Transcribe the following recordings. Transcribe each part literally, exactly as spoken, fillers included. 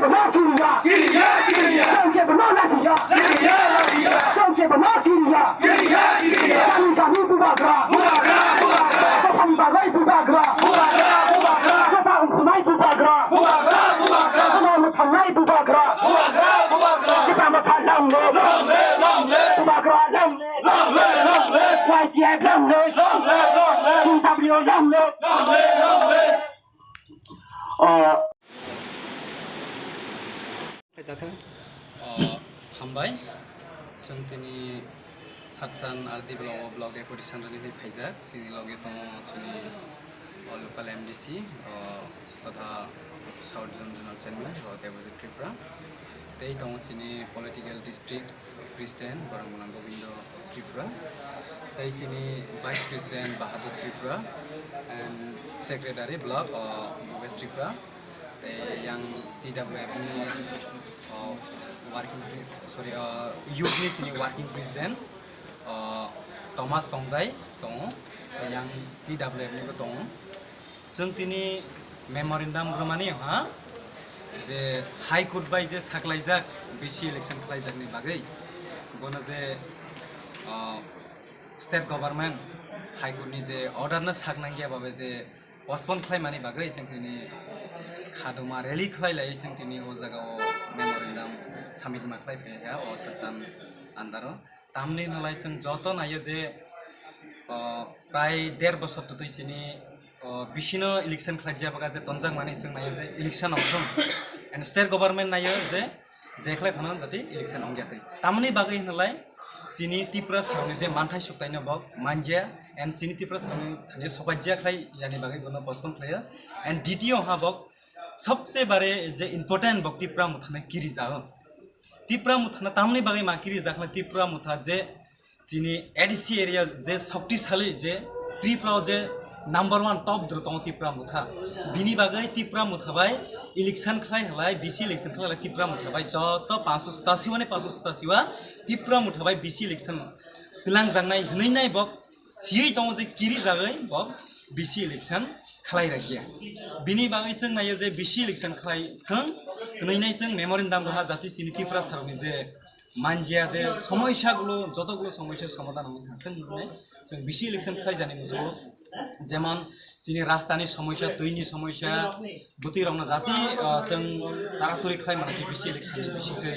kebo no kiriya. Kiriya, kiriya. Chwng kebo no lachiya. Lachiya, lachiya. Chwng kebo no kiriya. Kiriya, kiriya. Kami kami bubagra. Bubagra, bubagra. Dophani bagwi bubagra. Bubagra, bubagra. Dopha ongkhornai bubagra. Bubagra, bubagra. Dophani thangnai bubagra. Bubagra, bubagra. Dopha motha long live. Long live, long live. Bubagra long live. Long live, long live. Y T F long live. Long live, long live. T W long live. Long live, long live. Oh. Phaijak kha. Oh, hambai. Chwng tini Satchan R D block o block deputy sanrani hinwi phaijak. Chini loge tongo chini, oh, local M D C, oh, totha South Zone Zonal Chairman, oh, Debojit Tripura. Tei tongo chini political district President Boromgwnang Gobindo Tripura, tei chini Vice President Bahadur Tripura, and Secretary Block, o, Bhupesh Tripura, tei yang T W F ni, o, working pre-, sorry, o, youth ni chini working president, o, Thomas Kongdai tongo, tei yang T W F ni bo tongo. Chwng tini memorandum rwmani ha je High Court bai je saklaijak B C election khlaijakni bagwi, bono je, ah, state government High Court ni je order no sak nangya babe je postpone khlaimani bagwi chwng tini khaduma rally khlai lai chwng tini o jaga o memorandum submit ma khlai phai ya o Satchan andaro. Tamni hwnlai chwng joto naio je, o, prai der bosor twtwi chini, o, bisino election khlaijak baga je tonjak mani chwng naio je election ongthong. And state government naio je, je khlai phano jati election ongya twi. Tamni bagwi hwnlai chini Tripura saroni je manthai suktaino bok manja and chini Tripura saroni thani sokajya khlai yani bagwi bono postpone khlaio. And D T O ha bok sobse bare je important bok Tripura muthana kiri jao. Tripura muthana tamni bagwi ma kiri jakna Tripura mutha je chini A D C area je shoktisali je Tripura o je number one top dro tongo Tripura mutha. Bini bagwi Tripura mutha bai election khlai halai B C election khlai halai Tripura mutha bai joto panchsho satashi wani panchsho satashi wa Tripura mutha bai B C election twlang jaknai hwnwi nai bok siyui tongo je kiri jagwi bo B C election khlai rakya. Bini bagwi chwng naio je B C election khlai thwng hwnwi nai chwng memorandum roha jati chini Tripura sarokni je manjia je somoisa gulo joto gulo somoisa somadhan wngwi thang thwng hwnwi chwng B C election khlai jani musugo jemon chini rastani somoisa, twini somoisa, bwtwi rokno jati, ah, chwng taraturi khlai mano B C election ni bisingtwi,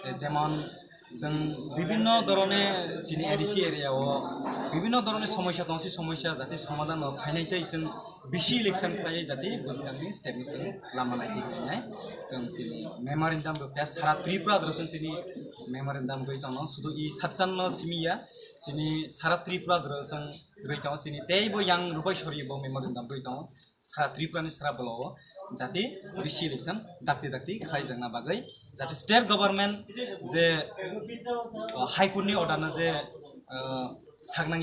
eh, jemon Chwng bibinno dhorone chini A D C area o bibinno dhorone somoisa tong, si somoisa jati somadhan no phainai tei chwng B C election khlaiwi jati bwskangni step ni chwng lama naidi hinwi nai chwng tini memorandum rwkha sara Tripura doro chwng tini memorandum rwi tongno sudu i satchan no simi ya chini sara Tripura doro chwng rwi tongo chini teibo yang rubai sori bo memorandum rwi tongo. Sara Tripura ni sara bolao jati B C election dakti dakti khlai jakna bagwi jati state government je, uh, High Court ni order no je, uh, saknang ya